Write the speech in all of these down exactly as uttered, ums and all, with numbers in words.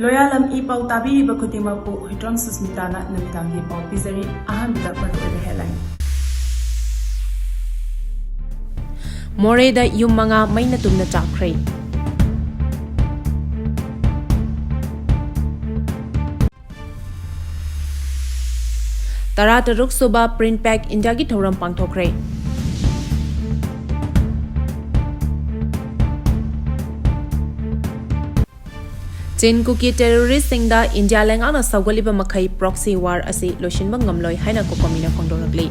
ꯂꯣꯌꯥꯂꯝ E ꯄꯥꯎ ꯇꯥꯕꯤꯔꯤꯕ ꯈꯨꯗꯤꯡꯃꯛꯄꯨ ꯍꯨꯏꯗ꯭ꯔꯣꯝ ꯁꯨꯁꯃꯤꯇꯥꯅ ꯅꯨꯃꯤꯗꯥꯡꯒꯤ ꯄꯥꯎ ꯄꯤꯖꯔꯤ꯫ ꯑꯍꯥꯟꯕꯗ ꯃꯔꯨꯑꯣꯏꯕ headline꯫ ꯃꯣꯔꯦꯗ ꯌꯨꯝ ꯃꯉꯥ ꯃꯩꯅ ꯇꯨꯝꯅ ꯆꯥꯛꯈ꯭ꯔꯦ꯫ ꯇꯔꯥꯇꯔꯨꯛ ꯁꯨꯕ PRINTPAC ꯏꯟꯗꯤꯌꯥꯒꯤ ꯊꯧꯔꯝ ꯄꯥꯡꯊꯣꯛꯈ꯭ꯔꯦ꯫ ꯆꯤꯟ ꯀꯨꯀꯤ terroristꯁꯤꯡꯗ ꯏꯟꯗꯤꯌꯥ ꯂꯩꯉꯥꯛꯅ ꯁꯧꯒꯠꯂꯤꯕ ꯃꯈꯩ proxy war ꯑꯁꯤ ꯂꯣꯏꯁꯤꯟꯕ ꯉꯝꯂꯣꯏ ꯍꯥꯏꯅ COCOMIꯅ ꯐꯣꯡꯗꯣꯔꯛꯂꯤ꯫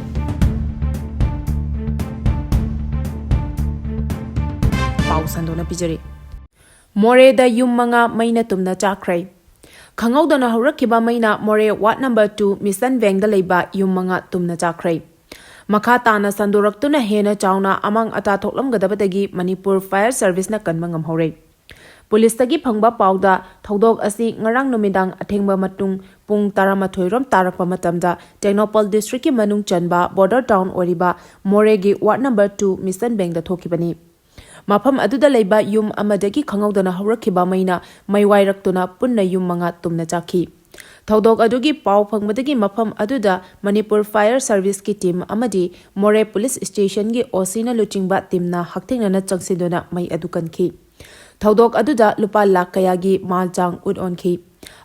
ꯄꯥꯎ ꯁꯟꯗꯣꯛꯅ ꯄꯤꯖꯔꯤ꯫ ꯃꯣꯔꯦꯗ ꯌꯨꯝ ꯃꯉꯥ ꯃꯩꯅ ꯇꯨꯝꯅ ꯆꯥꯛꯈ꯭ꯔꯦ꯫ ꯈꯪꯍꯧꯗꯅ ꯍꯧꯔꯛꯈꯤꯕ ꯃꯩꯅ ꯃꯣꯔꯦ ward number two Mission Vengꯗ ꯂꯩꯕ ꯌꯨꯝ ꯃꯉꯥ ꯇꯨꯝꯅ ꯆꯥꯛꯈ꯭ꯔꯦ꯫ ꯃꯈꯥ ꯇꯥꯅ ꯁꯟꯗꯣꯔꯛꯇꯨꯅ ꯍꯦꯟꯅ ꯆꯥꯎꯅ ꯑꯃꯥꯡ ꯑꯇꯥ ꯊꯣꯛꯂꯝꯒꯗꯕꯗꯒꯤ ꯃꯅꯤꯄꯨꯔ Fire Serviceꯅ ꯀꯟꯕ ꯉꯝꯍꯧꯔꯦ꯫ ꯄꯨꯂꯤꯁꯇꯒꯤ ꯐꯪꯕ ꯄꯥꯎꯗ ꯊꯧꯗꯣꯛ ꯑꯁꯤ ꯉꯔꯥꯡ ꯅꯨꯃꯤꯗꯥꯡ ꯑꯊꯦꯡꯕ ꯃꯇꯨꯡ ꯄꯨꯡ ꯇꯔꯥꯃꯥꯊꯣꯏ ꯔꯣꯝ ꯇꯥꯔꯛꯄ ꯃꯇꯝꯗ ꯇꯦꯡꯅꯧꯄꯜ districtꯀꯤ ꯃꯅꯨꯡ ꯆꯟꯕ border town ꯑꯣꯏꯔꯤꯕ ꯃꯣꯔꯦꯒꯤ ward number two Mission Vengꯗ ꯊꯣꯛꯈꯤꯕꯅꯤ꯫ ꯃꯐꯝ ꯑꯗꯨꯗ ꯂꯩꯕ ꯌꯨꯝ ꯑꯃꯗꯒꯤ ꯈꯪꯍꯧꯗꯅ ꯍꯧꯔꯛꯈꯤꯕ ꯃꯩꯅ ꯃꯩ ꯋꯥꯏꯔꯛꯇꯨꯅ ꯄꯨꯟꯅ ꯌꯨꯝ ꯃꯉꯥ ꯇꯨꯝꯅ ꯆꯥꯛꯈꯤ꯫ ꯊꯧꯗꯣꯛ ꯑꯗꯨꯒꯤ ꯄꯥꯎ ꯐꯪꯕꯗꯒꯤ ꯃꯐꯝ ꯑꯗꯨꯗ ꯃꯅꯤꯄꯨꯔ Fire Serviceꯀꯤ team ꯑꯃꯗꯤ ꯃꯣꯔꯦ police stationꯒꯤ OCꯅ ꯂꯨꯆꯤꯡꯕ teamꯅ ꯍꯛꯊꯦꯡꯅꯅ ꯆꯪꯁꯤꯟꯗꯨꯅ ꯃꯩ ꯑꯗꯨ ꯀꯟꯈꯤ꯫ ꯊꯧꯗꯣꯛ ꯑꯗꯨꯗ ꯂꯨꯄꯥ ꯂꯥꯈ ꯀꯌꯥꯒꯤ ꯃꯥꯜ ꯆꯥꯡ ꯎꯠ ꯑꯣꯟꯈꯤ꯫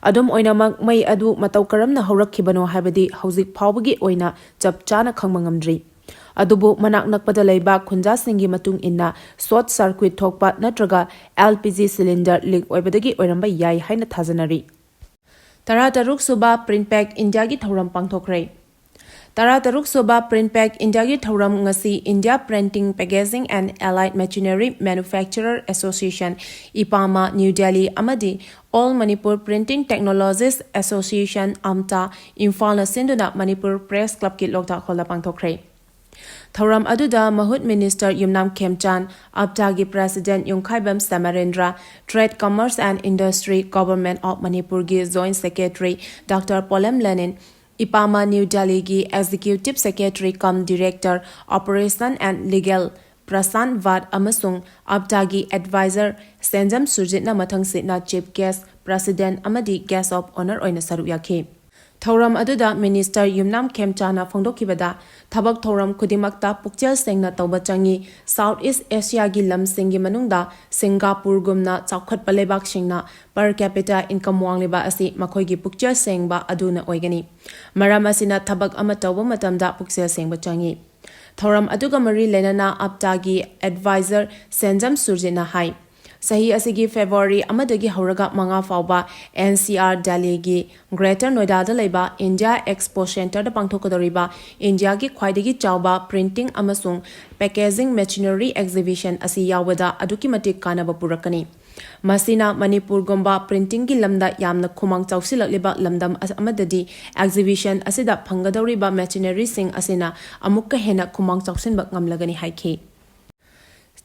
ꯑꯗꯨꯝ ꯑꯣꯏꯅꯃꯛ, ꯃꯩ ꯑꯗꯨ ꯃꯇꯧ ꯀꯔꯝꯅ ꯍꯧꯔꯛꯈꯤꯕꯅꯣ ꯍꯥꯏꯕꯗꯤ ꯍꯧꯖꯤꯛ ꯐꯥꯎꯕꯒꯤ ꯑꯣꯏꯅ ꯆꯞ ꯆꯥꯅ ꯈꯪꯕ ꯉꯝꯗ꯭ꯔꯤ꯫ ꯑꯗꯨꯕꯨ ꯃꯅꯥꯛ ꯅꯛꯄꯗ ꯂꯩꯕ ꯈꯨꯟꯖꯥꯁꯤꯡꯒꯤ ꯃꯇꯨꯡ ꯏꯟꯅ, short circuit ꯊꯣꯛꯄ ꯅꯠꯇ꯭ꯔꯒ LPG cylinder leak ꯑꯣꯏꯕꯗꯒꯤ ꯑꯣꯏꯔꯝꯕ ꯌꯥꯏ ꯍꯥꯏꯅ ꯊꯥꯖꯅꯔꯤ꯫ ꯇꯔꯥꯇꯔꯨꯛ ꯁꯨꯕ PRINTPAC ꯏꯟꯗꯤꯌꯥꯒꯤ ꯊꯧꯔꯝ ꯄꯥꯡꯊꯣꯛꯈ꯭ꯔꯦ꯫ ꯇꯔꯥꯇꯔꯨꯛ ꯁꯨꯕ PRINTPAC ꯏꯟꯗꯤꯌꯥꯒꯤ ꯊꯧꯔꯝ ꯉꯁꯤ India Printing, Packaging and Allied Machinery Manufacturer Association, IPAMA, New Delhi ꯑꯃꯗꯤ All Manipur Printing Technologies Association, AMTA, ꯏꯝꯐꯥꯜꯅ ꯁꯤꯟꯗꯨꯅ ꯃꯅꯤꯄꯨꯔ Press Clubꯀꯤ ꯂꯣꯛꯇꯥꯛ ꯍꯣꯜꯗ ꯄꯥꯡꯊꯣꯛꯈ꯭ꯔꯦ꯫ ꯊꯧꯔꯝ ꯑꯗꯨꯗ ꯃꯍꯨꯠ Minister ꯌꯨꯝꯅꯥꯝ ꯈꯦꯝꯆꯥꯟ, AMTAꯒꯤ President Yumkhaibam Samarendra, Trade, Commerce and Industry, Government of Manipurꯒꯤ Joint Secretary Doctor Polem Lenin, IPAMA New ꯗꯦꯜꯂꯤꯒꯤ Executive Secretary cum Director Operation and Legal Prasan Bhat ꯑꯃꯁꯨꯡ AMTAꯒꯤ Advisor ꯁꯦꯟꯖꯝ ꯁꯨꯔꯖꯤꯠꯅ ꯃꯊꯪꯁꯤꯠꯅ Chief Guest President ꯑꯃꯗꯤ Guest of Honour ꯑꯣꯏꯅ ꯁꯔꯨꯛ ꯌꯥꯈꯤ꯫ ꯊꯧꯔꯝ ꯑꯗꯨꯗ Minister ꯌꯨꯝꯅꯥꯝ ꯈꯦꯝꯆꯥꯅ ꯐꯣꯡꯗꯣꯛꯈꯤꯕꯗ, ꯊꯕꯛ ꯊꯧꯔꯝ ꯈꯨꯗꯤꯡꯃꯛꯇ ꯄꯨꯛꯆꯦꯜ ꯁꯦꯡꯅ ꯇꯧꯕ ꯆꯪꯏ꯫ South East Asiaꯒꯤ ꯂꯝꯁꯤꯡꯒꯤ ꯃꯅꯨꯡꯗ ꯁꯤꯡꯒꯥꯄꯨꯔꯒꯨꯝꯅ ꯆꯥꯎꯈꯠꯄ ꯂꯩꯕꯥꯛꯁꯤꯡꯅ per capita income ꯋꯥꯡꯂꯤꯕ ꯑꯁꯤ ꯃꯈꯣꯏꯒꯤ ꯄꯨꯛꯆꯦꯜ ꯁꯦꯡꯕ ꯑꯗꯨꯅ ꯑꯣꯏꯒꯅꯤ꯫ ꯃꯔꯝ ꯑꯁꯤꯅ ꯊꯕꯛ ꯑꯃ ꯇꯧꯕ ꯃꯇꯝꯗ ꯄꯨꯛꯆꯦꯜ ꯁꯦꯡꯕ ꯆꯪꯏ꯫ ꯊꯧꯔꯝ ꯑꯗꯨꯒ ꯃꯔꯤ ꯂꯩꯅꯅ APTAꯒꯤ advisor ꯁꯦꯟꯖꯝ ꯁꯨꯔꯖꯤꯠꯅ ꯍꯥꯏ, ꯆꯍꯤ ꯑꯁꯤꯒꯤ February ꯑꯃꯗꯒꯤ ꯍꯧꯔꯒ ꯃꯉꯥ ꯐꯥꯎꯕ NCR Delhiꯒꯤ Greater Noidaꯗ ꯂꯩꯕ India Expo Centreꯗ ꯄꯥꯡꯊꯣꯛꯀꯗꯧꯔꯤꯕ ꯏꯟꯗꯤꯌꯥꯒꯤ ꯈ꯭ꯋꯥꯏꯗꯒꯤ ꯆꯥꯎꯕ printing ꯑꯃꯁꯨꯡ packaging machinery exhibition ꯑꯁꯤ ꯌꯥꯎꯕꯗ ꯑꯗꯨꯛꯀꯤ ꯃꯇꯤꯛ ꯀꯥꯟꯅꯕ ꯄꯨꯔꯛꯀꯅꯤ꯫ ꯃꯁꯤꯅ ꯃꯅꯤꯄꯨꯔꯒꯨꯝꯕ printingꯒꯤ ꯂꯝꯗ ꯌꯥꯝꯅ ꯈꯨꯃꯥꯡ ꯆꯥꯎꯁꯤꯜꯂꯛꯂꯤꯕ ꯂꯝꯗꯝ ꯑꯃꯗꯗꯤ exhibition ꯑꯁꯤꯗ ꯐꯪꯒꯗꯧꯔꯤꯕ machineryꯁꯤꯡ ꯑꯁꯤꯅ ꯑꯃꯨꯛꯀ ꯍꯦꯟꯅ ꯈꯨꯃꯥꯡ ꯆꯥꯎꯁꯤꯟꯕ ꯉꯝꯂꯒꯅꯤ ꯍꯥꯏꯈꯤ꯫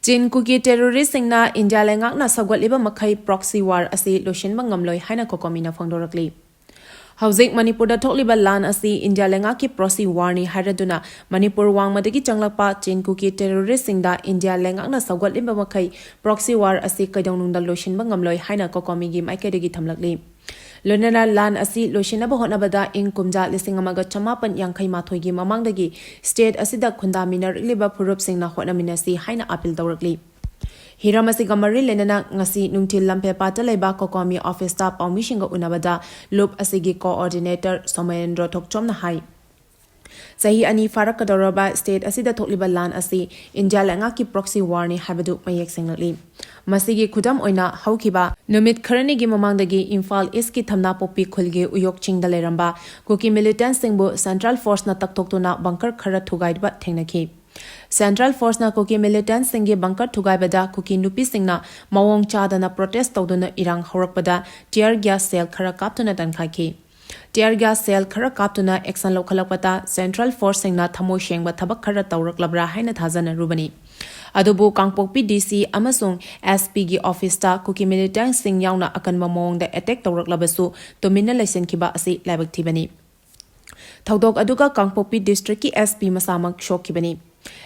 ꯆꯤꯟ ꯀꯨꯀꯤ terroristꯁꯤꯡꯅ ꯏꯟꯗꯤꯌꯥ ꯂꯩꯉꯥꯛꯅ ꯁꯧꯒꯠꯂꯤꯕ ꯃꯈꯩ proxy war ꯑꯁꯤ ꯂꯣꯏꯁꯤꯟꯕ ꯉꯝꯂꯣꯏ ꯍꯥꯏꯅ COCOMIꯅ ꯐꯣꯡꯗꯣꯔꯛꯂꯤ꯫ ꯍꯧꯖꯤꯛ ꯃꯅꯤꯄꯨꯔꯗ ꯊꯣꯛꯂꯤꯕ ꯂꯥꯟ ꯑꯁꯤ ꯏꯟꯗꯤꯌꯥ ꯂꯩꯉꯥꯛꯀꯤ proxy warꯅꯤ ꯍꯥꯏꯔꯗꯨꯅ ꯃꯅꯤꯄꯨꯔ ꯋꯥꯡꯃꯗꯒꯤ ꯆꯪꯂꯛꯄ ꯆꯤꯟ ꯀꯨꯀꯤ terroristꯁꯤꯡꯗ ꯏꯟꯗꯤꯌꯥ ꯂꯩꯉꯥꯛꯅ ꯁꯧꯒꯠꯂꯤꯕ ꯃꯈꯩ proxy war ꯑꯁꯤ ꯀꯩꯗꯧꯅꯨꯡꯗ ꯂꯣꯏꯁꯤꯟꯕ ꯉꯝꯂꯣꯏ ꯍꯥꯏꯅ COCOMIꯒꯤ ꯃꯥꯏꯀꯩꯗꯒꯤ ꯊꯝꯂꯛꯂꯤ꯫ ꯂꯣꯏꯅꯅ ꯂꯥꯟ ꯑꯁꯤ ꯂꯣꯏꯁꯤꯟꯅꯕ ꯍꯣꯠꯅꯕꯗ ꯏꯪ ꯀꯨꯝꯖꯥ ꯂꯤꯁꯤꯡ ꯑꯃꯒ ꯆꯃꯥꯄꯟ ꯌꯥꯡꯈꯩ ꯃꯥꯊꯣꯏꯒꯤ ꯃꯃꯥꯡꯗꯒꯤ state ꯑꯁꯤꯗ ꯈꯨꯟꯗꯥꯃꯤꯟꯅꯔꯛꯂꯤꯕ ꯐꯨꯔꯨꯞꯁꯤꯡꯅ ꯍꯣꯠꯅꯃꯤꯟꯅꯁꯤ ꯍꯥꯏꯅ appeal ꯇꯧꯔꯛꯂꯤ꯫ ꯍꯤꯔꯝ ꯑꯁꯤꯒ ꯃꯔꯤ ꯂꯩꯅꯅ ꯉꯁꯤ ꯅꯨꯡꯊꯤꯜ ꯂꯝꯐꯦꯜꯄꯥꯠꯇ ꯂꯩꯕ COCOMI officeꯇ ꯄꯥꯎꯃꯤꯁꯤꯡꯒ ꯎꯅꯕꯗ ꯂꯨꯞ ꯑꯁꯤꯒꯤ coordinator ꯁꯣꯃꯦꯟꯗ꯭ꯔ ꯊꯣꯛꯆꯣꯝꯅ ꯍꯥꯏ, ꯆꯍꯤ ꯑꯅꯤ ꯐꯥꯔꯛꯀꯗꯧꯔꯕ state ꯑꯁꯤꯗ ꯊꯣꯛꯂꯤꯕ ꯂꯥꯟ ꯑꯁꯤ ꯏꯟꯗꯤꯌꯥ ꯂꯩꯉꯥꯛꯀꯤ proxy warꯅꯤ ꯍꯥꯏꯕꯗꯨ ꯃꯌꯦꯛ ꯁꯦꯡꯂꯛꯂꯤ꯫ ꯃꯁꯤꯒꯤ ꯈꯨꯗꯝ ꯑꯣꯏꯅ ꯍꯧꯈꯤꯕ ꯅꯨꯃꯤꯠ ꯈꯔꯅꯤꯒꯤ ꯃꯃꯥꯡꯗꯒꯤ ꯏꯝꯐꯥꯜ Eastꯀꯤ ꯊꯝꯅꯥꯄꯣꯛꯄꯤ ꯈꯨꯜꯒꯤ ꯎꯌꯣꯛ ꯆꯤꯡꯗ ꯂꯩꯔꯝꯕ ꯀꯨꯀꯤ militantꯁꯤꯡꯕꯨ central forceꯅ ꯇꯛꯊꯣꯛꯇꯨꯅ bunker ꯈꯔ ꯊꯨꯒꯥꯏꯕ ꯊꯦꯡꯅꯈꯤ꯫ Central forceꯅ ꯀꯨꯀꯤ militantꯁꯤꯡꯒꯤ bunker ꯊꯨꯒꯥꯏꯕꯗ ꯀꯨꯀꯤ ꯅꯨꯄꯤꯁꯤꯡꯅ ꯃꯑꯣꯡ ꯆꯥꯗꯅ protest ꯇꯧꯗꯨꯅ ꯏꯔꯥꯡ ꯍꯧꯔꯛꯄꯗ tear gas shell ꯈꯔ ꯀꯥꯞꯇꯨꯅ ꯇꯟꯈꯥꯏꯈꯤ꯫ Tear gas shell ꯈꯔ ꯀꯥꯞꯇꯨꯅ action ꯂꯧꯈꯠꯂꯛꯄꯗ central forceꯁꯤꯡꯅ ꯊꯃꯣꯏ ꯁꯦꯡꯕ ꯊꯕꯛ ꯈꯔ ꯇꯧꯔꯛꯂꯕ꯭ꯔꯥ ꯍꯥꯏꯅ ꯊꯥꯖꯅꯔꯨꯕꯅꯤ꯫ ꯑꯗꯨꯕꯨ ꯀꯥꯡꯄꯣꯛꯄꯤ DC ꯑꯃꯁꯨꯡ SPꯒꯤ officeꯇ ꯀꯨꯀꯤ militantꯁꯤꯡ ꯌꯥꯎꯅ ꯑꯀꯟꯕ ꯃꯑꯣꯡꯗ attack ꯇꯧꯔꯛꯂꯕꯁꯨ ꯇꯨꯃꯤꯟꯅ ꯂꯩꯁꯤꯟꯈꯤꯕ ꯑꯁꯤ ꯂꯥꯏꯕꯛ ꯊꯤꯕꯅꯤ꯫ ꯊꯧꯗꯣꯛ ꯑꯗꯨꯒ ꯀꯥꯡꯄꯣꯛꯄꯤ districtꯀꯤ SP ꯃꯁꯥꯃꯛ ꯁꯣꯛꯈꯤꯕꯅꯤ꯫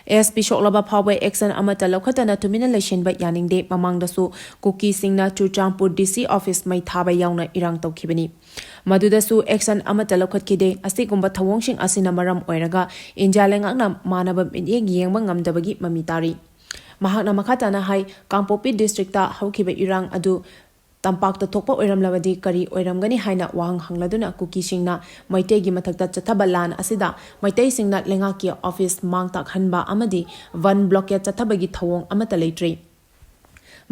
ꯑꯦꯁ ꯄꯤ ꯁꯣꯛꯂꯕ ꯐꯥꯎꯕ ꯑꯦꯛꯁꯟ ꯑꯃꯠꯇ ꯂꯧꯈꯠꯇꯅ ꯇꯨꯃꯤꯟꯅ ꯂꯩꯁꯤꯟꯕ ꯌꯥꯅꯤꯡꯗꯦ꯫ ꯃꯃꯥꯡꯗꯁꯨ ꯀꯨꯀꯤꯁꯤꯡꯅ ꯆꯨꯔꯆꯥꯟꯄꯨꯔ ꯗꯤ ꯁꯤ ꯑꯣꯐꯤꯁ ꯃꯩ ꯊꯥꯕ ꯌꯥꯎꯅ ꯏꯔꯥꯡ ꯇꯧꯈꯤꯕꯅꯤ꯫ ꯃꯗꯨꯗꯁꯨ ꯑꯦꯛꯁꯟ ꯑꯃꯠꯇ ꯂꯧꯈꯠꯈꯤꯗꯦ꯫ ꯑꯁꯤꯒꯨꯝꯕ ꯊꯧꯑꯣꯡꯁꯤꯡ ꯑꯁꯤꯅ ꯃꯔꯝ ꯑꯣꯏꯔꯒ ꯏꯟꯗꯤꯌꯥ ꯂꯩꯉꯥꯛꯅ ꯃꯥꯟꯅꯕ ꯃꯤꯠꯌꯦꯡ ꯌꯦꯡꯕ ꯉꯝꯗꯕꯒꯤ ꯃꯃꯤ ꯇꯥꯔꯤ꯫ ꯃꯍꯥꯛꯅ ꯃꯈꯥ ꯇꯥꯅ ꯍꯥꯏ, ꯀꯥꯡꯄꯣꯛꯄꯤ ꯗꯤꯁꯇ꯭ꯔꯤꯛꯇ ꯍꯧꯈꯤꯕ ꯏꯔꯥꯡ ꯑꯗꯨ ꯇꯝꯄꯥꯛꯇ ꯊꯣꯛꯄ ꯑꯣꯏꯔꯝꯂꯕꯗꯤ ꯀꯔꯤ ꯑꯣꯏꯔꯝꯒꯅꯤ ꯍꯥꯏꯅ ꯋꯥꯍꯪ ꯍꯪꯂꯗꯨꯅ ꯀꯨꯀꯤꯁꯤꯡꯅ ꯃꯩꯇꯩꯒꯤ ꯃꯊꯛꯇ ꯆꯠꯊꯕ ꯂꯥꯟ ꯑꯁꯤꯗ ꯃꯩꯇꯩꯁꯤꯡꯅ ꯂꯩꯉꯥꯛꯀꯤ ꯑꯣꯐꯤꯁ ꯃꯥꯡ ꯇꯥꯛꯍꯟꯕ ꯑꯃꯗꯤ ꯕꯟ ꯕ꯭ꯂꯣꯀꯦꯠ ꯆꯠꯊꯕꯒꯤ ꯊꯧꯑꯣꯡ ꯑꯃꯠꯇ ꯂꯩꯇ꯭ꯔꯤ꯫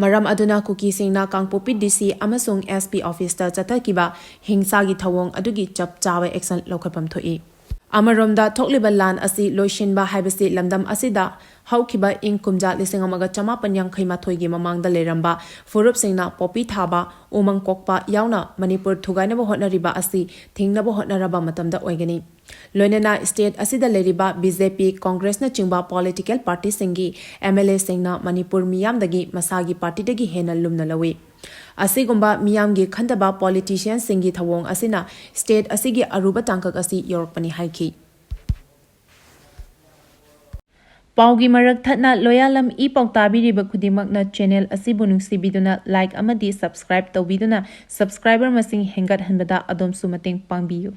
ꯃꯔꯝ ꯑꯗꯨꯅ ꯀꯨꯀꯤꯁꯤꯡꯅ ꯀꯥꯡꯄꯣꯛꯄꯤ ꯗꯤ ꯁꯤ ꯑꯃꯁꯨꯡ ꯑꯦꯁ ꯄꯤ ꯑꯣꯐꯤꯁꯇ ꯆꯠꯊꯈꯤꯕ ꯍꯤꯡꯁꯥꯒꯤ ꯊꯧꯑꯣꯡ ꯑꯗꯨꯒꯤ ꯆꯞ ꯆꯥꯕ ꯑꯦꯛꯁꯟ ꯂꯧꯈꯠꯐꯝ ꯊꯣꯛꯏ꯫ ꯑꯃꯔꯣꯝꯗ, ꯊꯣꯛꯂꯤꯕ ꯂꯥꯟ ꯑꯁꯤ ꯂꯣꯏꯁꯤꯟꯕ ꯍꯥꯏꯕꯁꯤ ꯂꯝꯗꯝ ꯑꯁꯤꯗ ꯍꯧꯈꯤꯕ ꯏꯪ ꯀꯨꯝꯖꯥ ꯂꯤꯁꯤꯡ ꯑꯃꯒ ꯆꯃꯥꯄꯟ ꯌꯥꯡꯈꯩ ꯃꯥꯊꯣꯏꯒꯤ ꯃꯃꯥꯡꯗ ꯂꯩꯔꯝꯕ ꯐꯨꯔꯨꯞꯁꯤꯡꯅ ꯄꯣꯄꯤ ꯊꯥꯕ, ꯎꯃꯪ ꯀꯣꯛꯄ ꯌꯥꯎꯅ ꯃꯅꯤꯄꯨꯔ ꯊꯨꯒꯥꯏꯅꯕ ꯍꯣꯠꯅꯔꯤꯕ ꯑꯁꯤ ꯊꯤꯡꯅꯕ ꯍꯣꯠꯅꯔꯕ ꯃꯇꯝꯗ ꯑꯣꯏꯒꯅꯤ꯫ ꯂꯣꯏꯅꯅ ꯁ꯭ꯇꯦꯠ ꯑꯁꯤꯗ ꯂꯩꯔꯤꯕ ꯕꯤ ꯖꯦ ꯄꯤ, ꯀꯣꯡꯒ꯭ꯔꯦꯁꯅꯆꯤꯡꯕ ꯄꯣꯂꯤꯇꯤꯀꯦꯜ ꯄꯥꯔꯇꯤꯁꯤꯡꯒꯤ ꯑꯦꯝ ꯑꯦꯜ ꯑꯦꯁꯤꯡꯅ ꯃꯅꯤꯄꯨꯔ ꯃꯤꯌꯥꯝꯗꯒꯤ ꯃꯁꯥꯒꯤ ꯄꯥꯔꯇꯤꯗꯒꯤ ꯍꯦꯟꯅ ꯂꯨꯝꯅ ꯂꯧꯏ꯫ ꯑꯁꯤꯒꯨꯝꯕ ꯃꯤꯌꯥꯝꯒꯤ ꯈꯟꯗꯕ ꯄꯣꯂꯤꯇꯤꯁꯤꯌꯟꯁꯤꯡꯒꯤ ꯊꯧꯑꯣꯡ ꯑꯁꯤꯅ ꯁ꯭ꯇꯦꯠ ꯑꯁꯤꯒꯤ ꯑꯔꯨꯕ ꯇꯥꯡꯀꯛ ꯑꯁꯤ ꯌꯧꯔꯛꯄꯅꯤ ꯍꯥꯏꯈꯤ꯫ ꯄꯥꯎꯒꯤ ꯃꯔꯛ ꯊꯠꯅ ꯂꯣꯌꯥꯂꯝ ꯏ ꯄꯥꯎ ꯇꯥꯕꯤꯔꯤꯕ ꯈꯨꯗꯤꯡꯃꯛꯅ ꯆꯦꯅꯦꯜ ꯑꯁꯤꯕꯨ ꯅꯨꯡꯁꯤꯕꯤꯗꯨꯅ ꯂꯥꯏꯛ ꯑꯃꯗꯤ ꯁꯕꯁꯀ꯭ꯔꯥꯏꯕ ꯇꯧꯕꯤꯗꯨꯅ ꯁꯕꯁꯀ꯭ꯔꯥꯏꯕꯔ ꯃꯁꯤꯡ ꯍꯦꯟꯒꯠꯍꯟꯕꯗ ꯑꯗꯣꯝꯁꯨ ꯃꯇꯦꯡ ꯄꯥꯡꯕꯤꯌꯨ꯫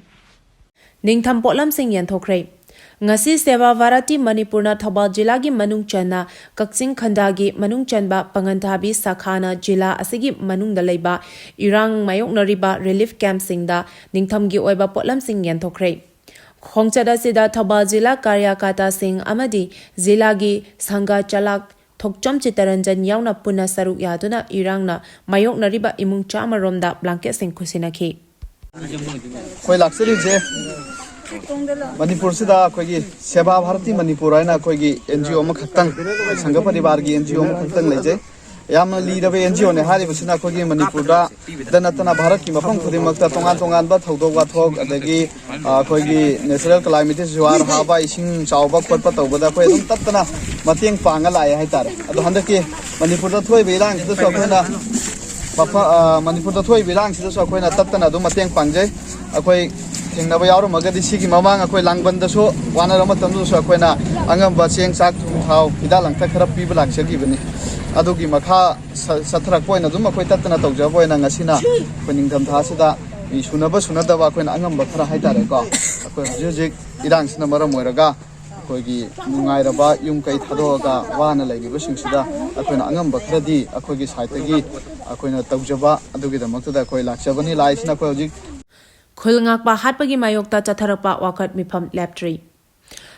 ꯅꯤꯡꯊꯝ ꯄꯣꯠꯂꯝꯁꯤꯡ ꯌꯦꯟꯊꯣꯛꯈ꯭ꯔꯦ꯫ ꯉꯁꯤ ꯁꯦꯕꯥ ꯚꯥꯔꯇꯤ ꯃꯅꯤꯄꯨꯔꯅ ꯊꯧꯕꯥꯜ ꯖꯤꯂꯥꯒꯤ ꯃꯅꯨꯡ ꯆꯟꯅ ꯀꯛꯆꯤꯡ ꯈꯟꯗꯥꯒꯤ ꯃꯅꯨꯡ ꯆꯟꯕ ꯄꯥꯉꯟꯊꯥꯕꯤ ꯁꯥꯈꯥꯅ ꯖꯤꯂꯥ ꯑꯁꯤꯒꯤ ꯃꯅꯨꯡꯗ ꯂꯩꯕ ꯏꯔꯥꯡ ꯃꯥꯌꯣꯛꯅꯔꯤꯕ ꯔꯤꯂꯤꯐ ꯀꯦꯝꯞꯁꯤꯡꯗ ꯅꯤꯡꯊꯝꯒꯤ ꯑꯣꯏꯕ ꯄꯣꯠꯂꯝꯁꯤꯡ ꯌꯦꯟꯊꯣꯛꯈ꯭ꯔꯦ꯫ ꯈꯣꯡꯆꯠ ꯑꯁꯤꯗ ꯊꯧꯕꯥꯜ ꯖꯤꯂꯥ ꯀꯥꯔꯌꯥꯀꯥꯇꯥꯁꯤꯡ ꯑꯃꯗꯤ ꯖꯤꯂꯥꯒꯤ ꯁꯪꯘ ꯆꯂꯥꯛ ꯊꯣꯛꯆꯣꯝ ꯆꯤꯇꯔꯟꯖꯟ ꯌꯥꯎꯅ ꯄꯨꯟꯅ ꯁꯔꯨꯛ ꯌꯥꯗꯨꯅ ꯏꯔꯥꯡꯅ ꯃꯥꯌꯣꯛꯅꯔꯤꯕ ꯏꯃꯨꯡ ꯆꯥꯝꯃ ꯔꯣꯝꯗ ꯕ꯭ꯂꯥꯡꯀꯦꯠꯁꯤꯡ ꯈꯨꯠꯁꯤꯟꯅꯈꯤ꯫ ꯑꯩꯈꯣꯏ ꯂꯥꯛꯆꯔꯤꯕꯁꯦ ꯃꯅꯤꯄꯨꯔꯁꯤꯗ ꯑꯩꯈꯣꯏꯒꯤ ꯁꯦꯕꯥ ꯚꯥꯔꯇꯤ ꯃꯅꯤꯄꯨꯔ ꯍꯥꯏꯅ ꯑꯩꯈꯣꯏꯒꯤ ꯑꯦꯟ ꯖꯤ ꯑꯣ ꯑꯃꯈꯛꯇꯪ, ꯁꯪꯘ ꯄꯔꯤꯕꯥꯔꯒꯤ ꯑꯦꯟ ꯖꯤ ꯑꯣ ꯑꯃꯈꯛꯇꯪ ꯂꯩꯖꯩ꯫ ꯌꯥꯝꯅ ꯂꯤꯔꯕ ꯑꯦꯟ ꯖꯤ ꯑꯣꯅꯦ꯫ ꯍꯥꯏꯔꯤꯕꯁꯤꯅ ꯑꯩꯈꯣꯏꯒꯤ ꯃꯅꯤꯄꯨꯔꯗ ꯗ ꯅꯠꯇꯅ ꯚꯥꯔꯠꯀꯤ ꯃꯐꯝ ꯈꯨꯗꯤꯡꯃꯛꯇ ꯇꯣꯉꯥꯟ ꯇꯣꯉꯥꯟꯕ ꯊꯧꯗꯣꯛ ꯋꯥꯊꯣꯛ, ꯑꯗꯒꯤ, ꯑ, ꯑꯩꯈꯣꯏꯒꯤ natural calamity, ꯖꯨꯋꯥꯔ ꯍꯥꯕ, ꯏꯁꯤꯡ ꯆꯥꯎꯕ ꯈꯣꯠꯄ ꯇꯧꯕꯗ ꯑꯩꯈꯣꯏ ꯑꯗꯨꯝ ꯇꯠꯇꯅ ꯃꯇꯦꯡ ꯄꯥꯡꯉ ꯂꯥꯛꯑꯦ ꯍꯥꯏꯇꯥꯔꯦ꯫ ꯑꯗꯣ ꯍꯟꯗꯛꯀꯤ ꯃꯅꯤꯄꯨꯔꯗ ꯊꯣꯛꯏꯕ ꯏꯔꯥꯡꯁꯤꯗꯁꯨ ꯑꯩꯈꯣꯏꯅ ꯃꯐ-, ꯑ, ꯃꯅꯤꯄꯨꯔꯗ ꯊꯣꯛꯏꯕ ꯏꯔꯥꯡꯁꯤꯗꯁꯨ ꯑꯩꯈꯣꯏꯅ ꯇꯠꯇꯅ ꯑꯗꯨꯝ ꯃꯇꯦꯡ ꯄꯥꯡꯖꯩ꯫ ꯑꯩꯈꯣꯏ ꯊꯦꯡꯅꯕ ꯌꯥꯎꯔꯝꯃꯒꯗꯤ, ꯁꯤꯒꯤ ꯃꯃꯥꯡ ꯑꯩꯈꯣꯏ ꯂꯥꯡꯕꯟꯗꯁꯨ ꯋꯥꯅꯔ ꯃꯇꯝꯗꯁꯨ ꯑꯩꯈꯣꯏꯅ ꯑꯉꯝꯕ ꯆꯦꯡ, ꯆꯥꯛ, ꯊꯨꯝ, ꯊꯥꯎ, ꯍꯤꯗꯥꯛ ꯂꯥꯡꯊꯛ ꯈꯔ ꯄꯤꯕ ꯂꯥꯛꯆꯈꯤꯕꯅꯤ꯫ ꯑꯗꯨꯒꯤ ꯃꯈꯥ ꯁ- ꯆꯠꯊꯔꯛꯄ ꯑꯣꯏꯅ ꯑꯗꯨꯝ ꯑꯩꯈꯣꯏ ꯇꯠꯇꯅ ꯇꯧꯖꯕ ꯑꯣꯏꯅ, ꯉꯁꯤꯅ ꯑꯩꯈꯣꯏ ꯅꯤꯡꯊꯝꯊꯥꯁꯤꯗ ꯐꯤ ꯁꯨꯅꯕ ꯁꯨꯅꯗꯕ ꯑꯩꯈꯣꯏꯅ ꯑꯉꯝꯕ ꯈꯔ ꯍꯥꯏꯇꯥꯔꯦꯀꯣ, ꯑꯩꯈꯣꯏ ꯍꯧꯖꯤꯛ ꯍꯧꯖꯤꯛ ꯏꯔꯥꯡꯁꯤꯅ ꯃꯔꯝ ꯑꯣꯏꯔꯒ ꯑꯩꯈꯣꯏꯒꯤ ꯅꯨꯡꯉꯥꯏꯔꯕ ꯌꯨꯝ ꯀꯩ ꯊꯥꯗꯣꯛꯑꯒ ꯋꯥꯅ ꯂꯩꯔꯤꯕꯁꯤꯡꯁꯤꯗ ꯑꯩꯈꯣꯏꯅ ꯑꯉꯝꯕ ꯈꯔꯗꯤ ꯑꯩꯈꯣꯏꯒꯤ ꯁꯥꯏꯠꯇꯒꯤ ꯑꯩꯈꯣꯏꯅ ꯇꯧꯖꯕ ꯑꯗꯨꯒꯤꯗꯃꯛꯇꯗ ꯑꯩꯈꯣꯏ ꯂꯥꯛꯆꯕꯅꯤ꯫ ꯂꯥꯛꯏꯁꯤꯅ ꯑꯩꯈꯣꯏ ꯍꯧꯖꯤꯛ ꯈꯨꯜ ꯉꯥꯛꯄ ꯍꯥꯠꯄꯒꯤ ꯃꯥꯌꯣꯛꯇ ꯆꯠꯊꯔꯛꯄ ꯋꯥꯀꯠ ꯃꯤꯐꯝ ꯂꯦꯞꯇ꯭ꯔꯤ꯫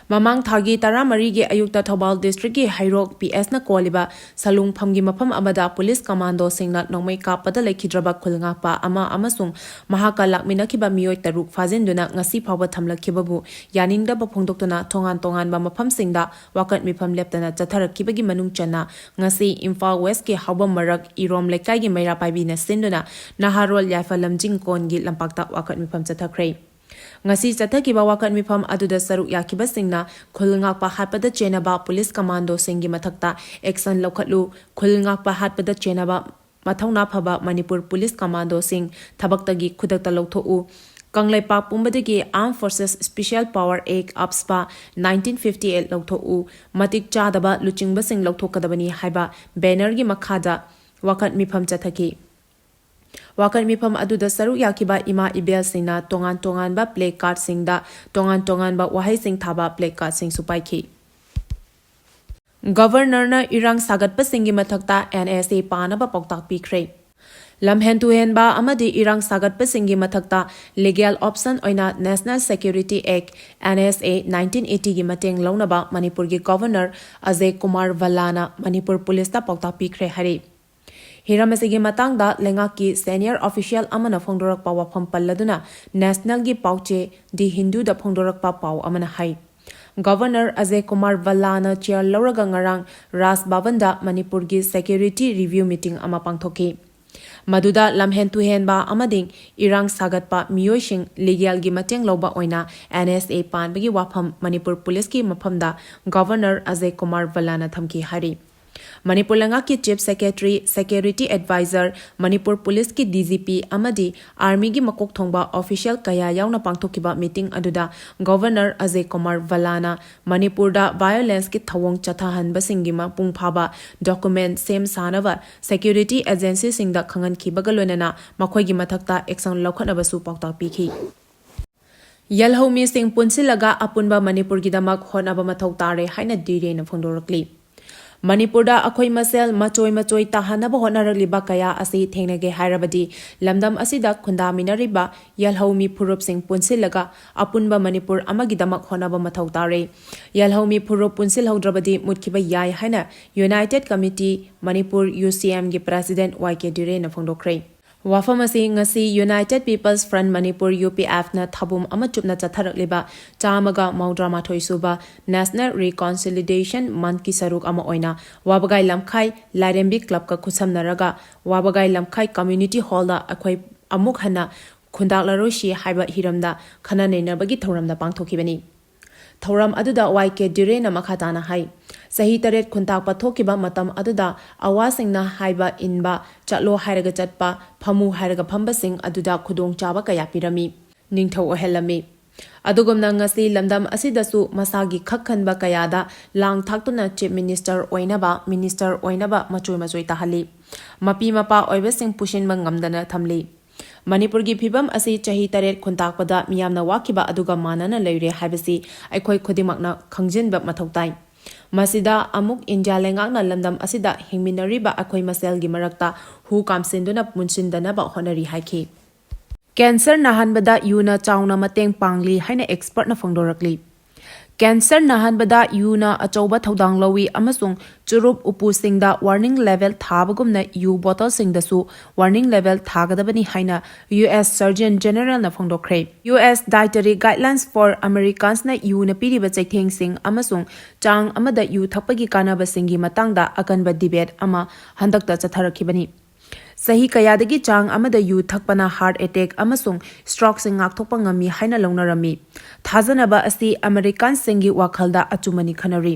ꯃꯃꯥꯡ ꯊꯥꯒꯤ ꯇꯔꯥꯃꯔꯤꯒꯤ ꯑꯌꯨꯛꯇ ꯊꯧꯕꯥꯜ ꯗꯤꯁꯇ꯭ꯔꯤꯛꯀꯤ ꯍꯩꯔꯣꯛ ꯄꯤ ꯑꯦꯁꯅ ꯀꯣꯜꯂꯤꯕ ꯁꯂꯨꯡꯐꯝꯒꯤ ꯃꯐꯝ ꯑꯃꯗ ꯄꯨꯂꯤꯁ ꯀꯃꯥꯟꯗꯣꯁꯤꯡꯅ ꯅꯣꯡꯃꯩ ꯀꯥꯞꯄꯗ ꯂꯩꯈꯤꯗ꯭ꯔꯕ ꯈꯨꯜ ꯉꯥꯛꯄ ꯑꯃ ꯑꯃꯁꯨꯡ ꯃꯍꯥꯛꯀ ꯂꯥꯛꯃꯤꯟꯅꯈꯤꯕ ꯃꯤꯑꯣꯏ ꯇꯔꯨꯛ ꯐꯥꯖꯤꯟꯗꯨꯅ ꯉꯁꯤ ꯐꯥꯎꯕ ꯊꯝꯂꯛꯈꯤꯕꯕꯨ ꯌꯥꯅꯤꯡꯗꯕ ꯐꯣꯡꯗꯣꯛꯇꯨꯅ ꯇꯣꯉꯥꯟ ꯇꯣꯉꯥꯟꯕ ꯃꯐꯝꯁꯤꯡꯗ ꯋꯥꯀꯠ ꯃꯤꯐꯝ ꯂꯦꯞꯇꯅ ꯆꯠꯊꯔꯛꯈꯤꯕꯒꯤ ꯃꯅꯨꯡ ꯆꯟꯅ ꯉꯁꯤ ꯏꯝꯐꯥꯜ ꯋꯦꯁꯀꯤ ꯍꯥꯎꯕꯝ ꯃꯔꯛ ꯏꯔꯣꯝ ꯂꯩꯀꯥꯏꯒꯤ ꯃꯩꯔꯥ ꯄꯥꯏꯕꯤꯅ ꯁꯤꯟꯗꯨꯅ ꯅꯍꯥꯔꯣꯜ ꯌꯥꯏꯐ ꯂꯝꯖꯤꯡ ꯀꯣꯟꯒꯤ ꯂꯝꯄꯥꯛꯇ ꯋꯥꯀꯠ ꯃꯤꯐꯝ ꯆꯠꯊꯈ꯭ꯔꯦ꯫ ꯉꯁꯤ ꯆꯠꯊꯈꯤꯕ ꯋꯥꯀꯠ ꯃꯤꯐꯝ ꯑꯗꯨꯗ ꯁꯔꯨꯛ ꯌꯥꯈꯤꯕꯁꯤꯡꯅ ꯈꯨꯜ ꯉꯥꯛꯄ ꯍꯥꯠꯄꯗ ꯆꯦꯟꯅꯕ ꯄꯨꯂꯤꯁ ꯀꯃꯥꯟꯗꯣꯁꯤꯡꯒꯤ ꯃꯊꯛꯇ action ꯂꯧꯈꯠꯂꯨ, ꯈꯨꯜ ꯉꯥꯛꯄ ꯍꯥꯠꯄꯗ ꯆꯦꯟꯅꯕ ꯃꯊꯧꯅꯥ ꯐꯕ ꯃꯅꯤꯄꯨꯔ ꯄꯨꯂꯤꯁ ꯀꯃꯥꯟꯗꯣꯁꯤꯡ ꯊꯕꯛꯇꯒꯤ ꯈꯨꯗꯛꯇ ꯂꯧꯊꯣꯛꯎ, Kangleipak ꯄꯨꯝꯕꯗꯒꯤ Armed Forces Special Power Act, ꯑꯞꯁꯄꯥ, nineteen fifty eight ꯂꯧꯊꯣꯛꯎ, ꯃꯇꯤꯛ ꯆꯥꯗꯕ ꯂꯨꯆꯤꯡꯕꯁꯤꯡ ꯂꯧꯊꯣꯛꯀꯗꯕꯅꯤ ꯍꯥꯏꯕ ꯕꯦꯅꯔꯒꯤ ꯃꯈꯥꯗ ꯋꯥꯀꯠ ꯃꯤꯐꯝ ꯆꯠꯊꯈꯤ꯫ ꯋꯥꯀꯠ ꯃꯤꯐꯝ ꯑꯗꯨꯗ ꯁꯔꯨꯛ ꯌꯥꯈꯤꯕ ꯏꯃꯥ ꯏꯕꯦꯜꯁꯤꯡꯅ ꯇꯣꯉꯥꯟ ꯇꯣꯉꯥꯟꯕ ꯄ꯭ꯂꯦ ꯀꯥꯔꯗꯁꯤꯡꯗ ꯇꯣꯉꯥꯟ ꯇꯣꯉꯥꯟꯕ ꯋꯥꯍꯩꯁꯤꯡ ꯊꯥꯕ ꯄ꯭ꯂꯦ ꯀꯥꯔꯗꯁꯤꯡꯁꯨ ꯄꯥꯏꯈꯤ꯫ ꯒꯚꯔꯅꯔꯅ ꯏꯔꯥꯡ ꯁꯥꯒꯠꯄꯁꯤꯡꯒꯤ ꯃꯊꯛꯇ N S A ꯄꯥꯅꯕ ꯄꯥꯎꯇꯥꯛ ꯄꯤꯈ꯭ꯔꯦ꯫ ꯂꯝꯍꯦꯟ ꯇꯨꯍꯦꯟꯕ ꯑꯃꯗꯤ ꯏꯔꯥꯡ ꯁꯥꯒꯠꯄꯁꯤꯡꯒꯤ ꯃꯊꯛꯇ legal option ꯑꯣꯏꯅ National Security Act, N S A, nineteen eighty ꯒꯤ ꯃꯇꯦꯡ ꯂꯧꯅꯕ ꯃꯅꯤꯄꯨꯔꯒꯤ ꯒꯚꯔꯅꯔ ꯑꯖꯌ ꯀꯨꯃꯥꯔ ꯚꯜꯂꯥꯅ ꯃꯅꯤꯄꯨꯔ ꯄꯨꯂꯤꯁꯇ ꯄꯥꯎꯇꯥꯛ ꯄꯤꯈ꯭ꯔꯦ ꯍꯥꯏꯔꯤ꯫ ꯍꯤꯔꯝ ꯑꯁꯤꯒꯤ ꯃꯇꯥꯡꯗ ꯂꯩꯉꯥꯛꯀꯤ senior official ꯑꯃꯅ ꯐꯣꯡꯗꯣꯔꯛꯄ ꯋꯥꯐꯝ ꯄꯜꯂꯗꯨꯅ ꯅꯦꯁꯅꯦꯜꯒꯤ ꯄꯥꯎꯆꯦ ꯗꯤ ꯍꯤꯟꯗꯨꯗ ꯐꯣꯡꯗꯣꯔꯛꯄ ꯄꯥꯎ ꯑꯃꯅ ꯍꯥꯏ, ꯒꯚꯔꯅꯔ ꯑꯖꯌ ꯀꯨꯃꯥꯔ ꯚꯜꯂꯥꯅ ꯆꯤꯌꯔ ꯂꯧꯔꯒ ꯉꯔꯥꯡ ꯔꯥꯖ ꯚꯕꯟꯗ ꯃꯅꯤꯄꯨꯔꯒꯤ security review meeting ꯑꯃ ꯄꯥꯡꯊꯣꯛꯈꯤ꯫ ꯃꯗꯨꯗ ꯂꯝꯍꯦꯟ ꯇꯨꯍꯦꯟꯕ ꯑꯃꯗꯤ ꯏꯔꯥꯡ ꯁꯥꯒꯠꯄ ꯃꯤꯑꯣꯏꯁꯤꯡ legalꯒꯤ ꯃꯇꯦꯡ ꯂꯧꯕ ꯑꯣꯏꯅ N S A ꯄꯥꯟꯕꯒꯤ ꯋꯥꯐꯝ ꯃꯅꯤꯄꯨꯔ ꯄꯨꯂꯤꯁꯀꯤ ꯃꯐꯝꯗ ꯒꯚꯔꯅꯔ ꯑꯖꯌ ꯀꯨꯃꯥꯔ ꯚꯜꯂꯥꯅ ꯊꯝꯈꯤ ꯍꯥꯏꯔꯤ꯫ ꯃꯅꯤꯄꯨꯔ ꯂꯩꯉꯥꯛꯀꯤ Chief Secretary, Security Advisor, Manipur ꯄꯨꯂꯤꯁꯀꯤ D G P ꯑꯃꯗꯤ Armyꯒꯤ ꯃꯀꯣꯛ ꯊꯣꯡꯕ official ꯀꯌꯥ ꯌꯥꯎꯅ ꯄꯥꯡꯊꯣꯛꯈꯤꯕ meeting ꯑꯗꯨꯗ Governor ꯑꯖꯌ ꯀꯨꯃꯥꯔ ꯚꯜꯂꯥꯅ ꯃꯅꯤꯄꯨꯔꯗ violenceꯀꯤ ꯊꯧꯑꯣꯡ ꯆꯠꯊꯍꯟꯕꯁꯤꯡꯒꯤ ꯃꯄꯨꯡ ꯐꯥꯕ document ꯁꯦꯝ ꯁꯥꯅꯕ security agencyꯁꯤꯡꯗ ꯈꯪꯍꯟꯈꯤꯕꯒ ꯂꯣꯏꯅꯅ ꯃꯈꯣꯏꯒꯤ ꯃꯊꯛꯇ action ꯂꯧꯈꯠꯅꯕꯁꯨ ꯄꯥꯎꯇꯥꯛ ꯄꯤꯈꯤ꯫ ꯌꯦꯜꯍꯧꯃꯤꯁꯤꯡ ꯄꯨꯟꯁꯤꯜꯂꯒ ꯑꯄꯨꯟꯕ ꯃꯅꯤꯄꯨꯔꯒꯤꯗꯃꯛ ꯍꯣꯠꯅꯕ ꯃꯊꯧ ꯇꯥꯔꯦ ꯍꯥꯏꯅ ꯗꯤꯔꯦꯅ ꯐꯣꯡꯗꯣꯔꯛꯂꯤ꯫ ꯃꯅꯤꯄꯨꯔꯗ ꯑꯩꯈꯣꯏ ꯃꯁꯦꯜ ꯃꯆꯣꯏ ꯃꯆꯣꯏ ꯇꯥꯍꯟꯅꯕ ꯍꯣꯠꯅꯔꯛꯂꯤꯕ ꯀꯌꯥ ꯑꯁꯤ ꯊꯦꯡꯅꯒꯦ ꯍꯥꯏꯔꯕꯗꯤ ꯂꯝꯗꯝ ꯑꯁꯤꯗ ꯈꯨꯟꯗꯥꯃꯤꯟꯅꯔꯤꯕ ꯌꯦꯜꯍꯧꯃꯤ ꯐꯨꯔꯨꯞꯁꯤꯡ ꯄꯨꯟꯁꯤꯜꯂꯒ ꯑꯄꯨꯟꯕ ꯃꯅꯤꯄꯨꯔ ꯑꯃꯒꯤꯗꯃꯛ ꯍꯣꯠꯅꯕ ꯃꯊꯧ ꯇꯥꯔꯦ꯫ ꯌꯦꯜꯍꯧꯃꯤ ꯐꯨꯔꯨꯞ ꯄꯨꯟꯁꯤꯜꯍꯧꯗ꯭ꯔꯕꯗꯤ ꯃꯨꯠꯈꯤꯕ ꯌꯥꯏ ꯍꯥꯏꯅ United Committee Manipur, UCMꯒꯤ President Y K ꯗꯤꯔꯦꯅ ꯐꯣꯡꯗꯣꯛꯈ꯭ꯔꯦ꯫ ꯋꯥꯐꯝ ꯑꯁꯤ ꯉꯁꯤ United People's Front ꯃꯅꯤꯄꯨꯔ, UPFꯅ ꯊꯥꯕꯨꯝ ꯑꯃ ꯆꯨꯞꯅ ꯆꯠꯊꯔꯛꯂꯤꯕ ꯆꯥꯝꯃꯒ ꯃꯧꯗ꯭ꯔꯥ ꯃꯥꯊꯣꯏ ꯁꯨꯕ National Reconciliation Monthꯀꯤ ꯁꯔꯨꯛ ꯑꯃ ꯑꯣꯏꯅ ꯋꯥꯕꯒꯥꯏ ꯂꯝꯈꯥꯏ ꯂꯥꯏꯔꯦꯝꯕꯤ clubꯀ ꯈꯨꯠꯁꯝꯅꯔꯒ ꯋꯥꯕꯒꯥꯏ ꯂꯝꯈꯥꯏ Community Hallꯗ ꯑꯩꯈꯣꯏ ꯑꯃꯨꯛ ꯍꯟꯅ ꯈꯨꯟꯗꯥꯛꯂꯔꯣꯏꯁꯤ ꯍꯥꯏꯕ ꯍꯤꯔꯝꯗ ꯈꯟꯅ ꯅꯩꯅꯕꯒꯤ ꯊꯧꯔꯝꯗ ꯄꯥꯡꯊꯣꯛꯈꯤꯕꯅꯤ꯫ ꯊꯧꯔꯝ ꯑꯗꯨꯗ Y K ꯗꯤꯔꯦꯅ ꯃꯈꯥ ꯇꯥꯅ ꯍꯥꯏ, ꯆꯍꯤ ꯇꯔꯦꯠ ꯈꯨꯟꯇꯥꯛꯄ ꯊꯣꯛꯈꯤꯕ ꯃꯇꯝ ꯑꯗꯨꯗ ꯑꯋꯥꯁꯤꯡꯅ ꯍꯥꯏꯕ ꯏꯟꯕ, ꯆꯠꯂꯣ ꯍꯥꯏꯔꯒ ꯆꯠꯄ, ꯐꯝꯃꯨ ꯍꯥꯏꯔꯒ ꯐꯝꯕꯁꯤꯡ ꯑꯗꯨꯗ ꯈꯨꯗꯣꯡꯆꯥꯕ ꯀꯌꯥ ꯄꯤꯔꯝꯃꯤ, ꯅꯤꯡꯊꯧ ꯑꯣꯏꯍꯜꯂꯝꯃꯤ꯫ ꯑꯗꯨꯒꯨꯝꯅ ꯉꯁꯤ ꯂꯝꯗꯝ ꯑꯁꯤꯗꯁꯨ ꯃꯁꯥꯒꯤ ꯈꯛ ꯈꯟꯕ ꯀꯌꯥꯗ ꯂꯥꯡ ꯊꯥꯛꯇꯨꯅ Chief Minister ꯑꯣꯏꯅꯕ, Minister ꯑꯣꯏꯅꯕ ꯃꯆꯣꯏ ꯃꯆꯣꯏ ꯇꯥꯍꯜꯂꯤ꯫ ꯃꯄꯤ ꯃꯄꯥ ꯑꯣꯏꯕꯁꯤꯡ ꯄꯨꯁꯤꯟꯕ ꯉꯝꯗꯅ ꯊꯝꯂꯤ꯫ ꯃꯅꯤꯄꯨꯔꯒꯤ ꯐꯤꯕꯝ ꯑꯁꯤ ꯆꯍꯤ ꯇꯔꯦꯠ ꯈꯨꯟꯇꯥꯛꯄꯗ ꯃꯤꯌꯥꯝꯅ ꯋꯥꯈꯤꯕ ꯑꯗꯨꯒ ꯃꯥꯟꯅꯅ ꯂꯩꯔꯦ ꯍꯥꯏꯕꯁꯤ ꯑꯩꯈꯣꯏ ꯈꯨꯗꯤꯡꯃꯛꯅ ꯈꯪꯖꯤꯟꯕ ꯃꯊꯧ ꯇꯥꯏ꯫ ꯃꯁꯤꯗ ꯑꯃꯨꯛ ꯏꯟꯗꯤꯌꯥ ꯂꯩꯉꯥꯛꯅ ꯂꯝꯗꯝ ꯑꯁꯤꯗ ꯍꯤꯡꯃꯤꯟꯅꯔꯤꯕ ꯑꯩꯈꯣꯏ ꯃꯁꯦꯜꯒꯤ ꯃꯔꯛꯇ ꯍꯨ ꯀꯥꯝꯁꯤꯟꯗꯨꯅ ꯄꯨꯟꯁꯤꯟꯗꯅꯕ ꯍꯣꯠꯅꯔꯤ ꯍꯥꯏꯈꯤ꯫ Cancer ꯅꯥꯍꯟꯕꯗ ꯌꯨꯅ ꯆꯥꯎꯅ ꯃꯇꯦꯡ ꯄꯥꯡꯂꯤ ꯍꯥꯏꯅ expertꯅ ꯐꯣꯡꯗꯣꯔꯛꯂꯤ꯫ Cancer ꯅꯥꯍꯟꯕꯗ ꯌꯨꯅ ꯑꯆꯧꯕ ꯊꯧꯗꯥꯡ ꯂꯧꯏ ꯑꯃꯁꯨꯡ ꯆꯨꯔꯨꯞ ꯎꯄꯨꯁꯤꯡꯗ warning label ꯊꯥꯕꯒꯨꯝꯅ ꯌꯨ ꯕꯣꯇꯜꯁꯤꯡꯗꯁꯨ warning label ꯊꯥꯒꯗꯕꯅꯤ ꯍꯥꯏꯅ U S Surgeon Generalꯅ ꯐꯣꯡꯗꯣꯛꯈ꯭ꯔꯦ꯫ U S Dietary Guidelines for Americansꯅ ꯌꯨꯅ ꯄꯤꯔꯤꯕ ꯆꯩꯊꯦꯡꯁꯤꯡ ꯑꯃꯁꯨꯡ ꯆꯥꯡ ꯑꯃꯗ ꯌꯨ ꯊꯛꯄꯒꯤ ꯀꯥꯟꯅꯕꯁꯤꯡꯒꯤ ꯃꯇꯥꯡꯗ ꯑꯀꯟꯕ debate ꯑꯃ ꯍꯟꯗꯛꯇ ꯆꯠꯊꯔꯛꯈꯤꯕꯅꯤ꯫ ꯆꯍꯤ ꯀꯌꯥꯗꯒꯤ ꯆꯥꯡ ꯑꯃꯗ ꯌꯨ ꯊꯛꯄꯅ heart attack ꯑꯃꯁꯨꯡ strokeꯁꯤꯡ ꯉꯥꯛꯊꯣꯛꯄ ꯉꯝꯃꯤ ꯍꯥꯏꯅ ꯂꯧꯅꯔꯝꯃꯤ꯫ ꯊꯥꯖꯅꯕ ꯑꯁꯤ Americanꯁꯤꯡꯒꯤ ꯋꯥꯈꯜꯗ ꯑꯆꯨꯝꯕꯅꯤ ꯈꯟꯅꯔꯤ꯫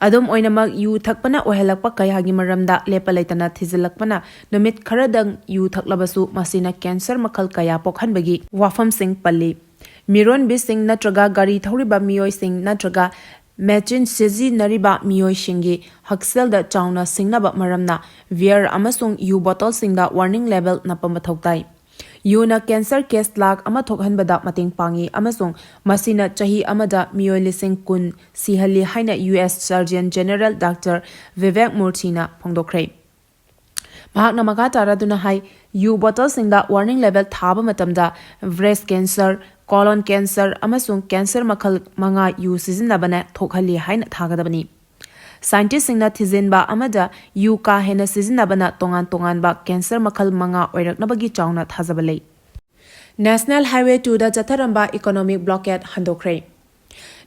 ꯑꯗꯨꯝ ꯑꯣꯏꯅꯃꯛ, ꯌꯨ ꯊꯛꯄꯅ ꯑꯣꯏꯍꯜꯂꯛꯄ ꯀꯌꯥꯒꯤ ꯃꯔꯝꯗ ꯂꯦꯞꯄ ꯂꯩꯇꯅ ꯊꯤꯖꯤꯜꯂꯛꯄꯅ, ꯅꯨꯃꯤꯠ ꯈꯔꯗꯪ ꯌꯨ ꯊꯛꯂꯕꯁꯨ ꯃꯁꯤꯅ ꯀꯦꯟꯁꯔ ꯃꯈꯜ ꯀꯌꯥ ꯄꯣꯛꯍꯟꯕꯒꯤ ꯋꯥꯐꯝꯁꯤꯡ ꯄꯜꯂꯤ꯫ ꯃꯤꯔꯣꯟꯕꯤꯁꯤꯡ ꯅꯠꯇ꯭ꯔꯒ ꯒꯥꯔꯤ ꯊꯧꯔꯤꯕ ꯃꯤꯑꯣꯏꯁꯤꯡ ꯅꯠꯇ꯭ꯔꯒ ꯃꯦꯆꯤꯟ ꯁꯤꯖꯤꯟꯅꯔꯤꯕ ꯃꯤꯑꯣꯏꯁꯤꯡꯒꯤ ꯍꯛꯁꯦꯜꯗ ꯆꯥꯎꯅ ꯁꯤꯡꯅꯕ ꯃꯔꯝꯅ, ꯕꯤꯌꯔ ꯑꯃꯁꯨꯡ ꯌꯨ ꯕꯣꯇꯜꯁꯤꯡꯗ ꯋꯥꯔꯅꯤꯡ ꯂꯦꯕꯦꯜ ꯅꯞꯄ ꯃꯊꯧ ꯇꯥꯏ꯫ ꯌꯨꯅ ꯀꯦꯟꯁꯔ ꯀꯦꯁ ꯂꯥꯈ ꯑꯃ ꯊꯣꯛꯍꯟꯕꯗ ꯃꯇꯦꯡ ꯄꯥꯡꯏ ꯑꯃꯁꯨꯡ ꯃꯁꯤꯅ ꯆꯍꯤ ꯑꯃꯗ ꯃꯤꯑꯣꯏ ꯂꯤꯁꯤꯡ ꯀꯨꯟ ꯁꯤꯍꯜꯂꯤ ꯍꯥꯏꯅ U S Surgeon General Doctor Vivek Murthyꯅ ꯐꯣꯡꯗꯣꯛꯈ꯭ꯔꯦ꯫ ꯃꯍꯥꯛꯅ ꯃꯈꯥ ꯇꯥꯔꯗꯨꯅ ꯍꯥꯏ, ꯌꯨ ꯕꯣꯇꯜꯁꯤꯡꯗ ꯋꯥꯔꯅꯤꯡ ꯂꯦꯕꯦꯜ ꯊꯥꯕ ꯃꯇꯝꯗ ꯕ꯭ꯔꯦꯁ ꯀꯦꯟꯁꯔ, ꯀꯣꯂꯣꯟ ꯀꯦꯟꯁꯔ ꯑꯃꯁꯨꯡ ꯀꯦꯟꯁꯔ ꯃꯈꯜ ꯃꯉꯥ ꯌꯨ ꯁꯤꯖꯤꯟꯅꯕꯅ ꯊꯣꯛꯍꯜꯂꯤ ꯍꯥꯏꯅ ꯊꯥꯒꯗꯕꯅꯤ꯫ ꯁꯥꯏꯟꯇꯤꯁꯁꯤꯡꯅ ꯊꯤꯖꯤꯟꯕ ꯑꯃꯗ ꯌꯨ ꯀꯥ ꯍꯦꯟꯅ ꯁꯤꯖꯤꯟꯅꯕꯅ ꯇꯣꯉꯥꯟ ꯇꯣꯉꯥꯟꯕ ꯀꯦꯟꯁꯔ ꯃꯈꯜ ꯃꯉꯥ ꯑꯣꯏꯔꯛꯅꯕꯒꯤ ꯆꯥꯎꯅ ꯊꯥꯖꯕ ꯂꯩ꯫ National Highway two ꯗ ꯆꯠꯊꯔꯝꯕ economic blockade ꯍꯟꯗꯣꯛꯈ꯭ꯔꯦ꯫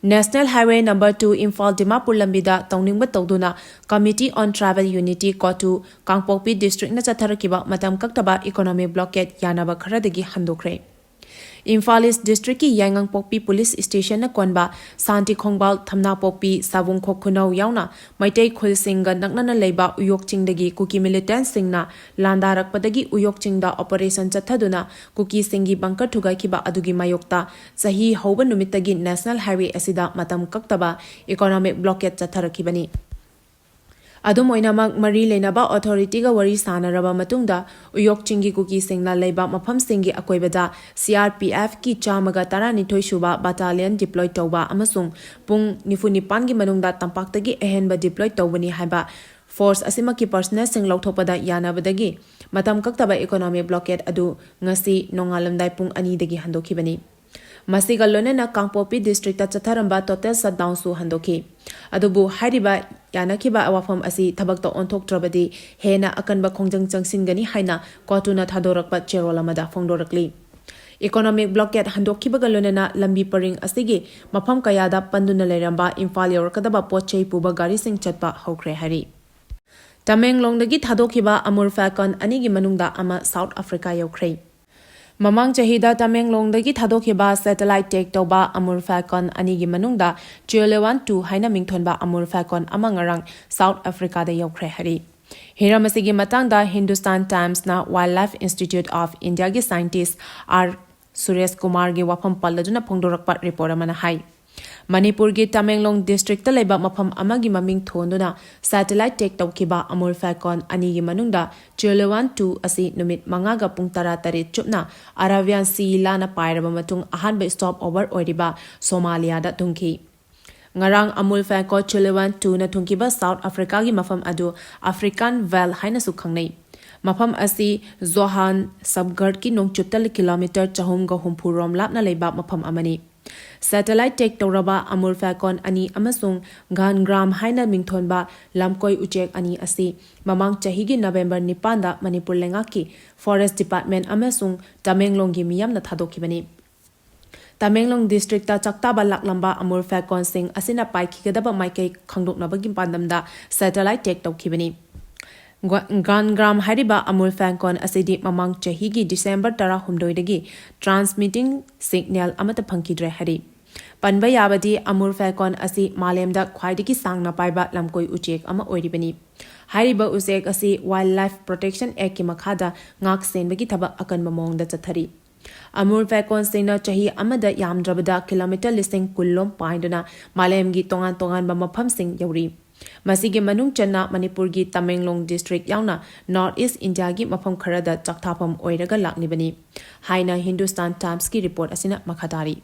National Highway number two Imphal Dimapur ꯂꯝꯕꯤꯗ ꯇꯧꯅꯤꯡꯕ ꯇꯧꯗꯨꯅ Committee on Tribal Unity, ꯀꯣꯇꯨ, ꯀꯥꯡꯄꯣꯛꯄꯤ ꯗꯤꯁꯇ꯭ꯔꯤꯛꯅ ꯆꯠꯊꯔꯛꯈꯤꯕ ꯃꯇꯝ ꯀꯛꯇꯕ economic blockade ꯌꯥꯅꯕ ꯈꯔꯗꯒꯤ ꯍꯟꯗꯣꯛꯈ꯭ꯔꯦ꯫ ꯏꯝꯐꯥꯜ ꯏꯁ ꯗꯤꯁꯇ꯭ꯔꯤꯛꯀꯤ ꯌꯥꯏꯉꯪꯄꯣꯛꯄꯤ ꯄꯨꯂꯤꯁ ꯁ꯭ꯇꯦꯁꯟꯅ ꯀꯣꯟꯕ ꯁꯥꯟꯇꯤ ꯈꯣꯡꯕꯥꯜ, ꯊꯝꯅꯥꯄꯣꯛꯄꯤ, ꯁꯥꯕꯨꯡꯈꯣꯛ ꯈꯨꯅꯧ ꯌꯥꯎꯅ ꯃꯩꯇꯩ ꯈꯨꯜꯁꯤꯡꯒ ꯅꯛꯅꯅ ꯂꯩꯕ ꯎꯌꯣꯛ ꯆꯤꯡꯗꯒꯤ ꯀꯨꯀꯤ ꯃꯤꯂꯤꯇꯦꯟꯠꯁꯤꯡꯅ ꯂꯥꯟꯗꯥꯔꯛꯄꯗꯒꯤ ꯎꯌꯣꯛ ꯆꯤꯡꯗ operation ꯆꯠꯊꯗꯨꯅ ꯀꯨꯀꯤꯁꯤꯡꯒꯤ bunker ꯊꯨꯒꯥꯏꯈꯤꯕ ꯑꯗꯨꯒꯤ ꯃꯥꯌꯣꯛꯇ ꯆꯍꯤ ꯍꯧꯕ ꯅꯨꯃꯤꯠꯇꯒꯤ National Highway ꯑꯁꯤꯗ ꯃꯇꯝ ꯀꯛꯇꯕ economic blockade ꯆꯠꯊꯔꯛꯈꯤꯕꯅꯤ꯫ ꯑꯗꯨꯝ ꯑꯣꯏꯅꯃꯛ, ꯃꯔꯤ ꯂꯩꯅꯕ authority ꯒ ꯋꯥꯔꯤ ꯁꯥꯅꯔꯕ ꯃꯇꯨꯡꯗ, ꯎꯌꯣꯛ ꯆꯤꯡꯒꯤ ꯀꯨꯀꯤꯁꯤꯡꯅ ꯂꯩꯕ ꯃꯐꯝꯁꯤꯡꯒꯤ ꯑꯀꯣꯏꯕꯗ C R P F ꯀꯤ ꯆꯥꯝꯃꯒ ꯇꯔꯥꯅꯤꯊꯣꯏ ꯁꯨꯕ battalion deploy ꯇꯧꯕ ꯑꯃꯁꯨꯡ ꯄꯨꯡ ꯅꯤꯐꯨ ꯅꯤꯄꯥꯟꯒꯤ ꯃꯅꯨꯡꯗ ꯇꯝꯄꯥꯛꯇꯒꯤ ꯑꯍꯦꯟꯕ deploy ꯇꯧꯒꯅꯤ ꯍꯥꯏꯕ force ꯑꯁꯤꯃꯛꯀꯤ personnel ꯁꯤꯡ ꯂꯧꯊꯣꯛꯄꯗ ꯌꯥꯅꯕꯗꯒꯤ ꯃꯇꯝ ꯀꯛꯇꯕ economic blockade ꯑꯗꯨ ꯉꯁꯤ ꯅꯣꯡꯉꯥꯜꯂꯝꯗꯥꯏ ꯄꯨꯡ ꯑꯅꯤꯗꯒꯤ ꯍꯟꯗꯣꯛꯈꯤꯕꯅꯤ꯫ ꯃꯁꯤꯒ ꯂꯣꯏꯅꯅ ꯀꯥꯡꯄꯣꯛꯄꯤ ꯗꯤꯁꯇ꯭ꯔꯤꯛꯇ ꯆꯠꯊꯔꯝꯕ total shutdown ꯁꯨ ꯍꯟꯗꯣꯛꯈꯤ꯫ ꯑꯗꯨꯕꯨ ꯍꯥꯏꯔꯤꯕ ꯌꯥꯅꯈꯤꯕ ꯋꯥꯐꯝ ꯑꯁꯤ ꯊꯕꯛꯇ ꯑꯣꯟꯊꯣꯛꯇ꯭ꯔꯕꯗꯤ ꯍꯦꯟꯅ ꯑꯀꯟꯕ ꯈꯣꯡꯖꯪ ꯆꯪꯁꯤꯟꯒꯅꯤ ꯍꯥꯏꯅ ꯀꯣꯇꯨꯅ ꯊꯥꯗꯣꯔꯛꯄ ꯆꯦꯔꯣꯜ ꯑꯃꯗ ꯐꯣꯡꯗꯣꯔꯛꯂꯤ꯫ Economic blockade ꯍꯟꯗꯣꯛꯈꯤꯕꯒ ꯂꯣꯏꯅꯅ ꯂꯝꯕꯤ ꯄꯔꯤꯡ ꯑꯁꯤꯒꯤ ꯃꯐꯝ ꯀꯌꯥꯗ ꯄꯟꯗꯨꯅ ꯂꯩꯔꯝꯕ ꯏꯝꯐꯥꯜ ꯌꯧꯔꯛꯀꯗꯕ ꯄꯣꯠ ꯆꯩ ꯄꯨꯕ ꯒꯥꯔꯤꯁꯤꯡ ꯆꯠꯄ ꯍꯧꯈ꯭ꯔꯦ ꯍꯥꯏꯔꯤ꯫ ꯇꯃꯦꯡꯂꯣꯡꯗꯒꯤ ꯊꯥꯗꯣꯛꯈꯤꯕ Amur Falcon ꯑꯅꯤꯒꯤ ꯃꯅꯨꯡꯗ ꯑꯃ South Africa ꯌꯧꯈ꯭ꯔꯦ꯫ ꯃꯃꯥꯡ ꯆꯍꯤꯗ ꯇꯃꯦꯡꯂꯣꯡꯗꯒꯤ ꯊꯥꯗꯣꯛꯈꯤꯕ satellite take ꯇꯧꯕ Amur Falcon ꯑꯅꯤꯒꯤ ꯃꯅꯨꯡꯗ Chilewaan two ꯍꯥꯏꯅ ꯃꯤꯡꯊꯣꯟꯕ Amur Falcon ꯑꯃ ꯉꯔꯥꯡ South Africaꯗ ꯌꯧꯈ꯭ꯔꯦ ꯍꯥꯏꯔꯤ꯫ ꯍꯤꯔꯝ ꯑꯁꯤꯒꯤ ꯃꯇꯥꯡꯗ Hindustan Timesꯅ Wildlife Institute of Indiaꯒꯤ scientist R Suresh ꯀꯨꯃꯥꯔꯒꯤ ꯋꯥꯐꯝ ꯄꯜꯂꯗꯨꯅ ꯐꯣꯡꯗꯣꯔꯛꯄ report ꯑꯃꯅ ꯍꯥꯏ꯫ ꯃꯅꯤꯄꯨꯔꯒꯤ ꯇꯃꯦꯡꯂꯣꯡ districtꯇ ꯂꯩꯕ ꯃꯐꯝ ꯑꯃꯒꯤ ꯃꯃꯤꯡ ꯊꯣꯟꯗꯨꯅ satellite take ꯇꯧꯈꯤꯕ Amur Falcon ꯑꯅꯤꯒꯤ ꯃꯅꯨꯡꯗ Chilewaan two ꯑꯁꯤ ꯅꯨꯃꯤꯠ ꯃꯉꯥꯒ ꯄꯨꯡ ꯇꯔꯥꯇꯔꯦꯠ ꯆꯨꯞꯅ Arabian Sea ꯂꯥꯟꯅ ꯄꯥꯏꯔꯕ ꯃꯇꯨꯡ ꯑꯍꯥꯟꯕ stop over ꯑꯣꯏꯔꯤꯕ ꯁꯣꯃꯥꯂꯤꯌꯥꯗ ꯊꯨꯡꯈꯤ꯫ ꯉꯔꯥꯡ Amur Falcon Chilewaan twoꯅ ꯊꯨꯡꯈꯤꯕ South Africaꯒꯤ ꯃꯐꯝ ꯑꯗꯨ African Veld ꯍꯥꯏꯅꯁꯨ ꯈꯪꯅꯩ꯫ ꯃꯐꯝ ꯑꯁꯤ ꯖꯣꯍꯥꯟꯁꯕꯒꯔꯒꯤ ꯅꯣꯡꯆꯨꯞꯇ ꯀꯤꯂꯣꯃꯤꯇꯔ ꯆꯍꯨꯝꯒ ꯍꯨꯝꯐꯨ ꯔꯣꯝ ꯂꯥꯞꯅ ꯂꯩꯕ ꯃꯐꯝ ꯑꯃꯅꯤ꯫ Satellite take ꯇꯧꯔꯕ Amur Falcon ꯑꯅꯤ ꯑꯃꯁꯨꯡ ꯒꯥꯟꯒ꯭ꯔꯥꯝ ꯍꯥꯏꯅ ꯃꯤꯡꯊꯣꯟꯕ ꯂꯝꯀꯣꯏ ꯎꯆꯦꯛ ꯑꯅꯤ ꯑꯁꯤ ꯃꯃꯥꯡ ꯆꯍꯤꯒꯤ November ꯅꯤꯄꯥꯟꯗ ꯃꯅꯤꯄꯨꯔ ꯂꯩꯉꯥꯛꯀꯤ Forest Department ꯑꯃꯁꯨꯡ ꯇꯃꯦꯡꯂꯣꯡꯒꯤ ꯃꯤꯌꯥꯝꯅ ꯊꯥꯗꯣꯛꯈꯤꯕꯅꯤ꯫ ꯇꯃꯦꯡꯂꯣꯡ districtꯇ ꯆꯥꯛꯇꯥꯕ ꯂꯥꯛꯂꯝꯕ Amur Falconꯁꯤꯡ ꯑꯁꯤꯅ ꯄꯥꯏꯈꯤꯒꯗꯕ ꯃꯥꯏꯀꯩ ꯈꯪꯗꯣꯛꯅꯕꯒꯤ ꯄꯥꯟꯗꯝꯗ satellite take ꯇꯧꯈꯤꯕꯅꯤ꯫ ꯒ꯭ꯋꯥ-, ꯒꯥꯟꯒ꯭ꯔꯥꯝ ꯍꯥꯏꯔꯤꯕ Amur Falcon ꯑꯁꯤꯗꯤ ꯃꯃꯥꯡ ꯆꯍꯤꯒꯤ December ꯇꯔꯥꯍꯨꯝꯗꯣꯏꯗꯒꯤ transmitting signal ꯑꯃꯠꯇ ꯐꯪꯈꯤꯗ꯭ꯔꯦ ꯍꯥꯏꯔꯤ꯫ ꯄꯟꯕ ꯌꯥꯕꯗꯤ Amur Falcon ꯑꯁꯤ ꯃꯥꯂꯦꯝꯗ ꯈ꯭ꯋꯥꯏꯗꯒꯤ ꯁꯥꯡꯅ ꯄꯥꯏꯕ ꯂꯝꯀꯣꯏ ꯎꯆꯦꯛ ꯑꯃ ꯑꯣꯏꯔꯤꯕꯅꯤ꯫ ꯍꯥꯏꯔꯤꯕ ꯎꯆꯦꯛ ꯑꯁꯤ Wildlife Protection Actꯀꯤ ꯃꯈꯥꯗ ꯉꯥꯛ ꯁꯦꯟꯕꯒꯤ ꯊꯕꯛ ꯑꯀꯟꯕ ꯃꯑꯣꯡꯗ ꯆꯠꯊꯔꯤ꯫ Amur Falconꯁꯤꯡꯅ ꯆꯍꯤ ꯑꯃꯗ ꯌꯥꯝꯗ꯭ꯔꯕꯗ ꯀꯤꯂꯣꯃꯤꯇꯔ ꯂꯤꯁꯤꯡ ꯀꯨꯟ ꯂꯣꯝ ꯄꯥꯏꯗꯨꯅ ꯃꯥꯂꯦꯝꯒꯤ ꯇꯣꯉꯥꯟ ꯇꯣꯉꯥꯟꯕ ꯃꯐꯝꯁꯤꯡ ꯌꯧꯔꯤ꯫ ꯃꯁꯤꯒꯤ ꯃꯅꯨꯡ ꯆꯟꯅ ꯃꯅꯤꯄꯨꯔꯒꯤ ꯇꯃꯦꯡꯂꯣꯡ district ꯌꯥꯎꯅ North East Indiaꯒꯤ ꯃꯐꯝ ꯈꯔꯗ ꯆꯥꯛꯊꯥꯐꯝ ꯑꯣꯏꯔꯒ ꯂꯥꯛꯂꯤꯕꯅꯤ ꯍꯥꯏꯅ Hindustan Timesꯀꯤ report ꯑꯁꯤꯅ ꯃꯈꯥ ꯇꯥꯔꯤ꯫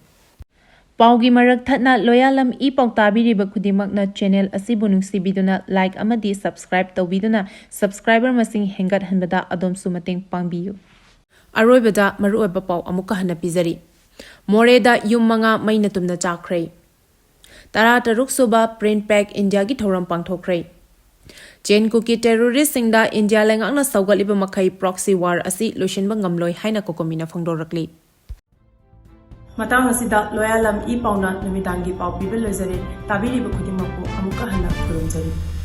ꯄꯥꯎꯒꯤ ꯃꯔꯛ ꯊꯠꯅ ꯂꯣꯌꯥꯂꯝ ꯏ ꯄꯥꯎ ꯇꯥꯕꯤꯔꯤꯕ ꯈꯨꯗꯤꯡꯃꯛꯅ channel ꯑꯁꯤꯕꯨ ꯅꯨꯡꯁꯤꯕꯤꯗꯨꯅ like ꯑꯃꯗꯤ subscribe ꯇꯧꯕꯤꯗꯨꯅ subscriber ꯃꯁꯤꯡ ꯍꯦꯟꯒꯠꯍꯟꯕꯗ ꯑꯗꯣꯝꯁꯨ ꯃꯇꯦꯡ ꯄꯥꯡꯕꯤꯌꯨ꯫ ꯑꯔꯣꯏꯕꯗ ꯃꯔꯨꯑꯣꯏꯕ ꯄꯥꯎ ꯑꯃꯨꯛꯀ ꯍꯟꯅ ꯄꯤꯖꯔꯤ꯫ ꯃꯣꯔꯦꯗ ꯌꯨꯝ ꯃꯉꯥ ꯃꯩꯅ ꯇꯨꯝꯅ ꯆꯥꯛꯈ꯭ꯔꯦ꯫ ꯇꯔꯥꯇꯔꯨꯛ ꯁꯨꯕ PRINTPACINDIAꯒꯤ ꯊꯧꯔꯝ ꯄꯥꯡꯊꯣꯛꯈ꯭ꯔꯦ꯫ Chin Kuki terroristꯁꯤꯡꯗ India ꯂꯩꯉꯥꯛꯅ ꯁꯧꯒꯠꯂꯤꯕ ꯃꯈꯩ proxy war ꯑꯁꯤ ꯂꯣꯏꯁꯤꯟꯕ ꯉꯝꯂꯣꯏ ꯍꯥꯏꯅ COCOMIꯅ ꯐꯣꯡꯗꯣꯔꯛꯂꯤ꯫ ꯃꯇꯥꯡ ꯑꯁꯤꯗ ꯂꯣꯌꯥꯂꯝ ꯏ ꯄꯥꯎꯅ ꯅꯨꯃꯤꯗꯥꯡꯒꯤ ꯄꯥꯎ ꯄꯤꯕ ꯂꯣꯏꯖꯔꯦ꯫ ꯇꯥꯕꯤꯔꯤꯕ ꯈꯨꯗꯤꯡꯃꯛꯄꯨ ꯑꯃꯨꯛꯀ ꯍꯟꯅ ꯈꯨꯔꯨꯝꯖꯔꯤ꯫